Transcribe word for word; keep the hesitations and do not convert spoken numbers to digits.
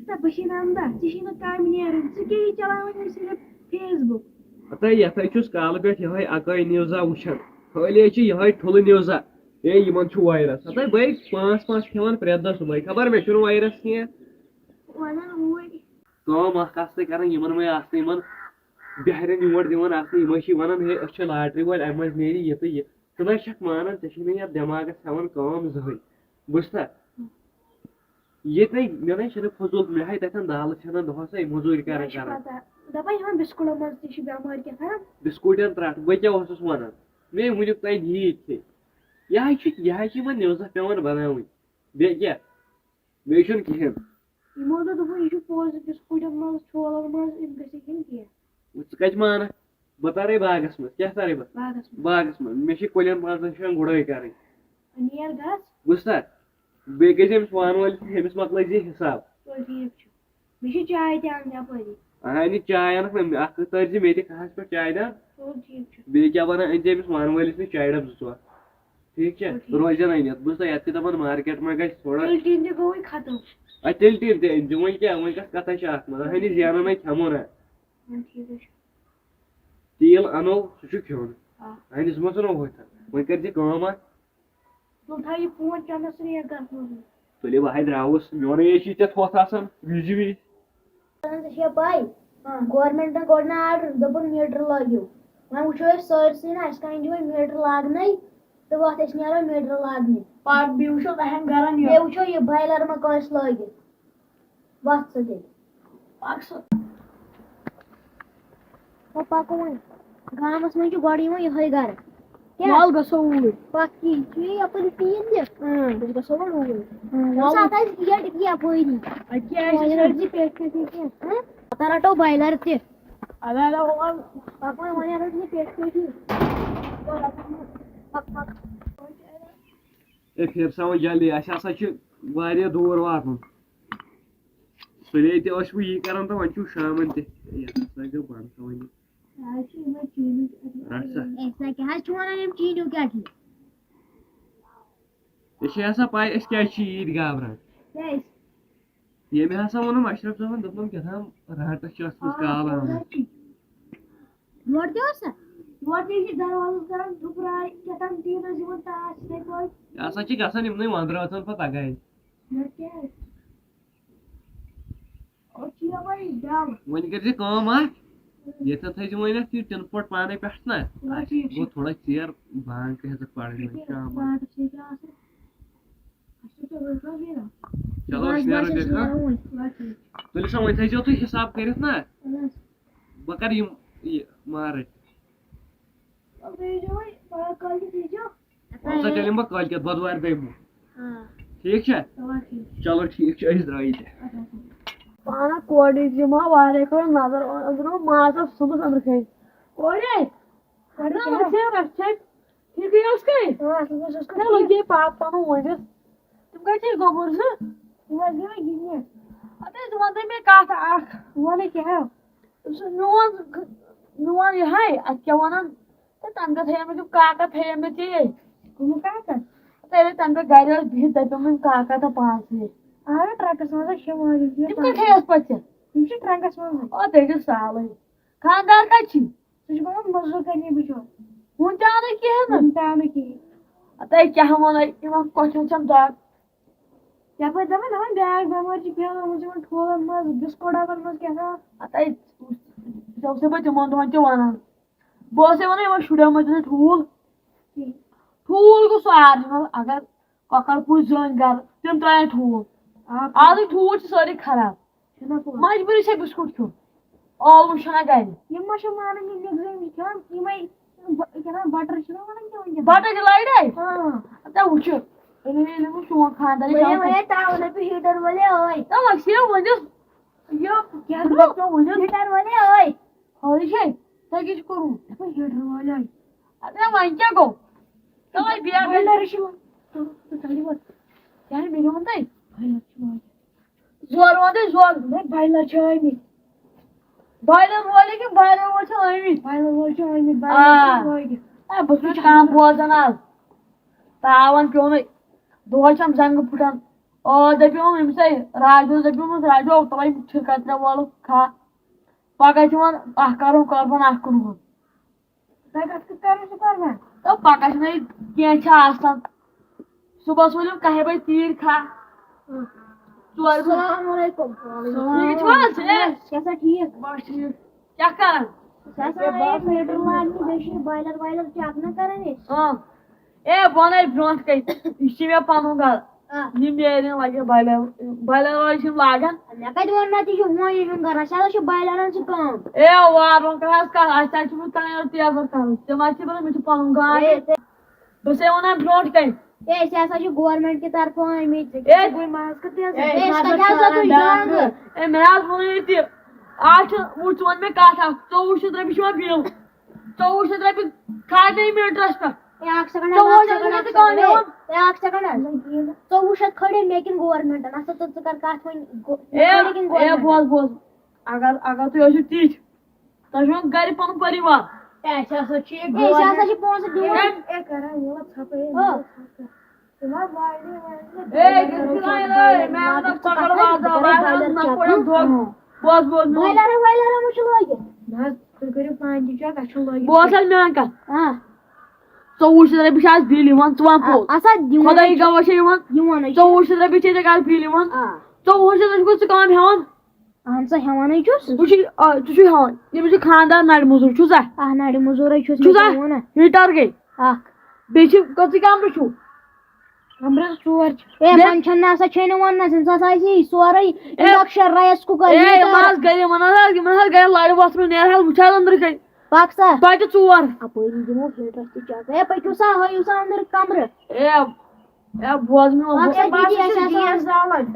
تہٕ بہٕ چھِ نندا، ژےٚ چھُے نہٕ کامہِ نیرُن، ژٕ کیٛاہ یہِ چلاوان یہِ صرف Facebook؟ ہتا یتھے چھُس کالہٕ پٮ۪ٹھ یِہوے اکٲے نِوزا وٕچھان، خٲلی چھِ یِہوے ٹھُلہٕ نِوزا۔ ہے یِمن چھُ وایرس، ہتا بے پانٛژھ پانٛژھ کھٮ۪وان پرٛٮ۪تھ دۄہ صُبحٲے، خبر مےٚ چھُنہٕ وایرس کینٛہہ۔ ونان اوٗرۍ۔ کٲم اکھ آسہٕ تہٕ کران، یِمن وۄنۍ آسہٕ نہٕ یِمن بہرٮ۪ن یور دِوان آسنہٕ، یِمے چھِ ونان ہے أسۍ چھِ لاٹری وٲلۍ، امہِ منٛز نیرِ یہِ تہٕ یہِ۔ ژٕ نہ چھکھ مانان، ژےٚ چھُے نہٕ یتھ دٮ۪ماغس ہٮ۪وان کٲم زٕہٕنۍ، بوٗزتھا؟ ییٚتہِ نَے مےٚ نَے چھُنہٕ فضوٗل، مےٚ ہاے تَتٮ۪ن دالہٕ ژھٮ۪نان دۄہَس ہے مٔزوٗرۍ کَران مےٚ چھِ کَران۔ پَتہ۔ دَپان یِمَن بِسکوٗٹَن منٛز تہِ چھِ بٮ۪مٲرۍ کیٛاہ تام۔ بِسکوٗٹٮ۪ن ترٛٹھ، بہٕ کیٛاہ اوسُس وَنان؟ مےٚ ؤنِو تۄہہِ نِیِتھ تہِ۔ یہِ ہَے چھُ، یہِ ہَے چھُ یِمَن نِوزَہ پٮ۪وان بَناوٕنۍ۔ بیٚیہِ کیٛاہ؟ بیٚیہِ چھُنہٕ کِہیٖنۍ۔ یِمو دوٚپ، دوٚپُن، یہِ چھُ پوٚز، بِسکوٗٹَن منٛز، چھولَن منٛز، یِم گٔژھِکھ یِنۍ کینٛہہ۔ ژٕ کَتہِ مانَکھ؟ بہٕ تَرَے باغَس منٛز۔ کیٛاہ تَرَے بہٕ؟ باغَس منٛز۔ باغَس منٛز۔ مےٚ چھِ کُلٮ۪ن پانٛژَن شٮ۪ن گُڈٲے کَرٕنۍ۔ نیر گژھ۔ بوٗزتھا؟ بیٚیہِ گٔژھۍ أمِس وانہٕ وٲلِس، أمِس مۄکلٲے زِ حِساب۔ چلو ٹھیٖک چھُ۔ مےٚ چھِ چاے تہِ اَنٕنۍ اَپٲری۔ اَہَنہِ چاے اَنَکھ نہ، اَکھ تٲرۍ زِ مےٚ تہِ کھَہَس پٮ۪ٹھ چاے دام۔ چلو ٹھیٖک چھُ۔ بیٚیہِ کیٛاہ وَنان، أنۍ زِ أمِس وانہٕ وٲلِس نِش چایہِ ڈَبہٕ زٕ ژور۔ ٹھیٖک چھا؟ چلو ٹھیٖک۔ روزن أنِتھ۔ بوٗزتھا، یَتھ تہِ دَپان مارکیٹ منٛز گژھِ تھوڑا۔ تیٚلہِ ٹیٖن تہِ گوٚوُے ختم۔ اَدٕ تیٚلہِ ٹیٖن تہِ أنۍ زِ، وۄنۍ کیٛاہ، وۄنۍ کَتھ کَتھا چھِ اَتھ منٛز؟ اَہَنہِ زینو نہ کھٮ۪مو نہ۔ وۄنۍ ٹھیٖک حظ چھُ۔ تیٖل اَنو، سُہ چھُ کھیوٚن۔ آ۔ اَہَنہِ زٕ ما ژھٕنو ہُتھ۔ وۄنۍ کٔرۍ زِ کٲم اَکھ۔ تُل تھاو یہِ فون چَندَس سۭتۍ یَتھ گژھنَس منٛز۔ تُلہِ بہٕ ہَے درٛاوُس، میونٕے ہے چھُے ژےٚ تھوٚتھ آسان وِزِ وِزِ۔ ژےٚ چھےٚ پَے، ہاں۔ گورمٮ۪نٛٹَن کوٚڑ نہٕ آرڈَر، دوٚپُن میٖٹَر لٲگِو۔ وۄنۍ وٕچھو أسۍ سٲرسٕے نہ، اَسہِ کَتہِ چھُ وۄنۍ میٖٹَر لاگنَے تہٕ وَتھ أسۍ نیرو میٖٹَر لاگنہِ۔ پَتہٕ بیٚیہِ وٕچھو تۄہہِ ہٮ۪ن گَرَن یہِ۔ بیٚیہِ وٕچھو یہِ بایلَر ما کٲنٛسہِ لٲگِتھ۔ وَتھ ژٕ تیٚلہِ۔ پَک سا۔ وۄنۍ پَکو وۄنۍ۔ گامَس منٛز چھُ گۄڈٕ یِوان یِہوٚے گَرٕ۔ کیٛاہ؟ وَل گژھو اوٗرۍ۔ پَکھ کِہیٖنۍ، چھُ یَپٲرۍ ٹیٖن تہِ۔ اۭں۔ أسۍ گژھو وۄنۍ اوٗرۍ۔ اۭں، وَل۔ وٕچھ سا، اَتھ آسہِ گیٹ یَپٲری۔ اَدٕ کیٛاہ آسہِ وۄنۍ سَڑک؟ رَٹہِ زِ پٮ۪ٹھۍ پٮ۪ٹھۍ کینٛہہ۔ ہہ؟ پَتہٕ رَٹو بایلَر تہِ۔ اَدٕ، اَدٕ، وَل۔ پَکھ وۄنۍ، وۄنۍ رَٹہِ زِ پٮ۪ٹھۍ پٮ۪ٹھۍ۔ پَکھ، پَکھ۔ ہے، پھِر سا وۄنۍ جلدی، اَسہِ ہسا چھِ واریاہ دوٗر واتُن۔ سُلے تہِ ٲسۍ وۄنۍ یی کران تہٕ وۄنۍ چھُو شامن تہِ۔ ہے، یتھ ہسا گٔے بنٛد تھاوٕنۍ۔ آز چھِ یِمے چیٖنٕکۍ۔ رٹ سا۔ ہے، سا کیٛاہ حظ چھُ وَنان یِم چیٖنِو کیٛاہ چھِ؟ ژےٚ چھے آسان پَے أسۍ کیٛازِ چھِ ییٖتۍ گابران؟ کیٛازِ؟ ییٚمہِ ہسا ووٚنُم اشرف صٲبن، دوٚپنم کیٛاہ تام رانٛٹس چھِ اتھ منٛز آ، کال آمُت۔ یورٕ تہِ اوس سا؟ یورٕ تہِ چھِ دروازس کران ٹھُکراے، کیٛاہ تام ٹیٖنس یِوان ٹاس یِتھَے پٲٹھۍ۔ یہِ ہسا چھِ گژھان یِمنٕے وۄندرٲژن پتہٕ تگان۔ نتہٕ کیٛاہ؟ أسۍ چھِ یَپٲرۍ ڈل۔ وۄنۍ کٔرۍ زِ کٲم اکھ، ییٚتٮ۪ن تھٲیزِ وۄنۍ اَتھ یہِ ٹِن پھوٚٹ پانَے پٮ۪ٹھ نہ۔ آ، ٹھیٖک چھُ۔ گوٚو تھوڑا ژیر، بانٛگ تہِ ہیٚژٕکھ پرٕنۍ وۄنۍ شامَس۔ بانٛگ تہِ چھِ آسان۔ اَسہِ چھُ ژےٚ وٕنۍ کَر نیرُن؟ چلو، أسۍ بس، نیرو بس، تیٚلہِ، أسۍ ہاں؟ نیرو وۄنۍ۔ بس، ٹھیٖک چھُ۔ تُلِو سا، وۄنۍ تھٲیزیو تُہۍ حِساب کٔرِتھ نہ۔ اَہَن حظ۔ بہٕ کَرٕ یِم، یہِ مارٕچ۔ وۄنۍ تھٲیزیو وۄنۍ، آ، کٲلۍ کٮ۪تھ ییٖزیو۔ وۄنۍ سا تیٚلہِ یِمہٕ بہٕ کٲلۍ کٮ۪تھ، بۄدوارِ دۄہ یِمہٕ۔ آ۔ ٹھیٖک چھا؟ چلو ٹھیٖک۔ چلو ٹھیٖک چھُ، أسۍ درٛاے تہِ۔ اَدٕ حظ۔ پانہ کورِ دِژ یِمو واریاہ کٲلۍ نظر، أنٛدرٕ اوس ماز اوس صُبحس أنٛدرٕ کھٔتۍ۔ کورے، اَدٕ أنٛدرٕ کیٛاہ؟ أسۍ ہے رَژھِ چھَکھ۔ ٹھیٖکٕے اوس کَے؟ آ، اَصٕل پٲٹھۍ اوس کَے؟ کَتھ لٔگۍ یے پاپہٕ پَنُن وٲنٛجَس؟ تِم کَتہِ چھِ گوٚبُر زٕ؟ تِم ٲسۍ گٔمٕتۍ گِنٛدنہِ۔ اَدٕ حظ وَن تہٕ مےٚ کَتھ اَکھ۔ وَنٕے کیٛاہ؟ سُہ میون، میون یہِ ہاے، اَتھ کیٛاہ وَنان؟ تہٕ تَمہِ دۄہ تھٲیِو مےٚ تِم کاکد تھٲیِو مےٚ ژےٚ۔ کٕمہٕ کاکد؟ تہٕ ییٚلہِ تَمہِ دۄہ گَرِ ٲس بِہِتھ، دَپیوم أمۍ کاکد تہٕ پانسٕے۔ اَہَن، ٹرٛکَس منٛز حظ چھِ یِوان یِم تِم کَتہِ تھٲیِس پَتہٕ ژےٚ؟ یِم چھِ ٹرٛکَس منٛزٕے۔ او، تیٚلہِ چھُ سہلٕے۔ خانٛدار کَتہِ چھُے؟ سُہ چھُ گوٚمُت مٔزوٗرۍ کَرنہِ بِچور۔ وُنہِ تہِ آو نہٕ کِہیٖنۍ نہٕ؟ وُنہِ تہِ آو نہٕ کِہیٖنۍ۔ اَدٕ کیٛاہ وَنَے، یِمَن کۄٹھٮ۪ن چھَم دَگ۔ یَپٲرۍ دَپان، دَپان بیٛاکھ بٮ۪مٲرۍ چھِ پھٔہلٲومٕژ یِمَن ٹھوٗلَن منٛز، بِسکوٗٹ ڈَبَن منٛز کیٛاہ تام۔ اَدٕ ژےٚ اوسَے بہٕ تِمَن دۄہَن تہِ وَنان۔ بہٕ اوسَے وَنان یِمَن شُرٮ۪ن منٛز دِنہٕ ٹھوٗل۔ ٹھیٖک۔ ٹھوٗل گوٚو سارنٕے منٛز، اگر کۄکَر پوٗتۍ زٔنۍ گَرٕ، تِم ترٛاوَن ٹھوٗل۔ آ۔ آزٕکۍ ٹھوٗل چھِ سٲری خراب۔ چھُنہ پوٚز۔ مجبوٗری چھےٚ بِسکوٗٹ کھیوٚن۔ ٲلوٕ چھُنہ گَرِ۔ یِم ما چھِ مانان یہِ لیٚدٕر زٔنۍ چھِ کھٮ۪وان، یِمَے ب-، کیٛاہ تام بَٹَر چھِنہ وَنان کِمَن کیٛاہ تام؟ بَٹَر چھِ لَڑٲے۔ آ۔ ہَتا وٕچھِو، ییٚلہِ، ییٚلہِ وۄنۍ سون خانٛدار یہِ ؤنِو، کھٮ۪وان وَنے تاوَن رۄپیہِ ہیٖٹَر وٲلۍ، اوے۔ تَوَے چھِ ؤنِو۔ یہِ کیٛاہ گوٚو؟ ؤنِو۔ ہیٖٹَر وٲلۍ، اوے۔ ہٲرِش ہے، تۄہہِ کیٛاہ چھُ کوٚرمُت؟ دَپان ہیٖٹَر وٲلۍ آے۔ اَدٕ وۄنۍ کیٛاہ گوٚو؟ تَوَے بیٚیہِ اَگر بایلَر چھِ یِوان۔ تُل، تُل، تُل، تُل، تُل۔ کیٛاہ مےٚ ووٚن تۄہہِ؟ بایلَر چھِ وٲتۍ۔ زورٕ وَن تُہۍ زورٕ۔ ہے، بایلَر چھِ آمٕتۍ۔ بایلَر وٲلۍ کِنہٕ بایلَر وٲلۍ چھِ آمٕتۍ؟ بایلَر وٲلۍ چھِ آمٕتۍ، بایلَر آ۔ چھِ وٲتۍ۔ ہے، بہٕ چھُس کَم بوزان آز۔ تاوَن پیوٚو مےٚ۔ دۄہَے چھَم زَنٛگہٕ پھٕٹان۔ آ، دَپیوم أمِسے، راجوَس دَپیومَس، "راجو، تَوَے چھِرکَتھ ترٛےٚ وولُکھ کھا۔ پَگاہ چھِ وَن اَکھ کَرُن قۄربان، اَکھ کٕنہون۔" تۄہہِ کَتھ کِتھ کَرُن چھُ قۄربان؟ تہٕ پَگاہ چھِنَے کینٛہہ چھِ آسان۔ صُبحَس ؤلِو کَہہِ بَجہِ تیٖرۍ کھا۔ ژورِ بَجہِ۔ السلام علیکم۔ ٹھیٖک چھِو حظ؟ اے۔ کیٛاہ سا ٹھیٖک؟ بَس ٹھیٖک۔ کیٛاہ کَران؟ سُہ ہسا آیہِ میٖٹر لاگنہِ، بیٚیہِ چھِ یہِ بایلَر وایلَر چَک نہ کَران أسۍ۔ آ۔ اے، بہٕ وَنَے برٛونٛٹھ کَنہِ، یہِ چھِ مےٚ پَنُن گَرٕ۔ آ۔ یہِ میرٮ۪ن لَگہِ بایلَر، بایلَر وٲلۍ چھِ لاگان۔ مےٚ کَتہِ ووٚن نہ تہِ چھُ وۄنۍ یہِ میون گَرٕ، اَسہِ ہسا چھُ بایلَرَن سۭتۍ کٲم۔ اے، وارٕ وۄنۍ کَر حظ کَتھ، اَسہِ حظ چھُ وۄنۍ تَیار تیزَر کَرُن۔ تِم حظ چھِ وَنان، مےٚ چھُ پَنُن گام۔ اے، بہٕ چھسے وَنان برٛونٛٹھ کَنہِ۔ اے، أسۍ ہسا چھِ گورمٮ۪نٛٹ کہِ طرفہٕ آمٕتۍ۔ اے، گوٚو ماز کَتہِ حظ؟ اے، أسۍ کَتہِ حظ آسو یہِ ڈانٛگہٕ؟ اے، مےٚ حظ ووٚنُے یہِ تہِ۔ آز چھُ، وٕچھ، ژٕ وَن مےٚ کَتھ اَکھ۔ ژوٚوُہ شیٚتھ رۄپیہِ چھُ مےٚ بِل۔ ژوٚوُہ شیٚتھ رۄپیہِ کھارِ مےٚ یہِ میٖٹرَس پٮ۪ٹھ۔ اے، اَکھ سیکنڈ، ژوٚوُہ اَکھ شیٚتھ سیکنڈ، رۄپیہِ اَکھ کَم سیکنڈ، یِوان۔ اے، اَکھ سیکنڈ۔ ژوٚوُہ شیٚتھ کھٲلے مےٚ کِنہٕ گورمٮ۪نٛٹَن؟ اَصٕل، ژٕ، ژٕ کَر کَتھ وۄنۍ گو-، اے، مےٚ کھٲلے کِنہٕ اے، گورمٮ۪نٛٹَن؟ بوز، بوز۔ اگر، اگر تُہۍ ٲسِو تِتھۍ، تۄہہِ چھُو گرِ پنُن پریوار۔ اے، اَسہِ ہسا چھِ یہِ اے، أسۍ ہسا چھِ پونٛسہٕ دِوان۔ اے، اے، کران یہِ وۄنۍ ژھۄپہٕ، اے، ہاں۔ یہِ وۄنۍ ژھۄپہٕ۔ تِم حظ واینہِ، واینہِ۔ اے، گٔژھِو تُلان، اے، مےٚ ووٚن نہ ژٕ پکڑ کر، وازٕ، بہٕ کرٕ واینہِ بایلَر نہ چیک۔ پکڑ دۄگ۔ ہاں۔ بوز، بوز، میون۔ بایلَر وایلَر ما چھُ لٲگِتھ؟ نہ حظ، تُہۍ کٔرِو پانہٕ تہِ چیک، اَسہِ چھُ لٲگِتھ۔ بوز حظ میون کَتھ۔ ہاں۔ ژوٚوُہ شیٚتھ رۄپیہِ چھِ آز بِل یِوان، ژٕ وَن آ، پوٚز۔ اَسا دِوان خۄداے حظ چھِ، گواہ چھےٚ یِوان۔ یِوان حظ چھِ۔ ژوٚوُہ شیٚتھ رۄپیہِ چھِ ژےٚ آز بِل یِوان۔ آ۔ ژوٚوُہَن شیٚتَن چھُکھ ژٕ کٲم ہٮ۪وان۔ اہن سا، ہٮ۪وانٕے چھُس۔ وٕچھ یہِ، آ، ژٕ چھُ ہٮ۪وان، ییٚمِس چھُ خانٛدار نَرِ موٚزوٗر، چھُ سا؟ آ، نَرِ موٚزوٗرَے چھُس، چھُ مےٚ سا؟ کیٛاہ ووٚن اَتھ؟ ہیٖٹر گٔے۔ اَکھ۔ بیٚیہِ چھِ کٔژٕے کَمرٕ چھُو؟ کَمرٕ ژور چھِ۔ اے، بیٚیہِ وۄنۍ چھَنہٕ نہ سا چھے نہٕ وَننَس، أمِس ہسا چھِ یہِ سورُے A, induction rice cooker، A, یِم ہیٖٹر۔ حظ گٔے، یِمَن حظ حظ، یِمَن حظ گٔے لَرِ وۄتھرٕ، نیر حظ، وٕچھ حظ أنٛدرٕ کَنہِ۔ پَک سا۔ توتہِ ژور۔ اَپٲری دِمو ہیٖٹرَس تہِ چَک۔ اے، پٔکِو سا، ہٲیِو سا أنٛدرٕ کَمرٕ۔ اے، اے، بوز میون، پَک بوز۔ سا، بہٕ ہسا دِدی، چھُس اَسہِ ہسا گیس زالان۔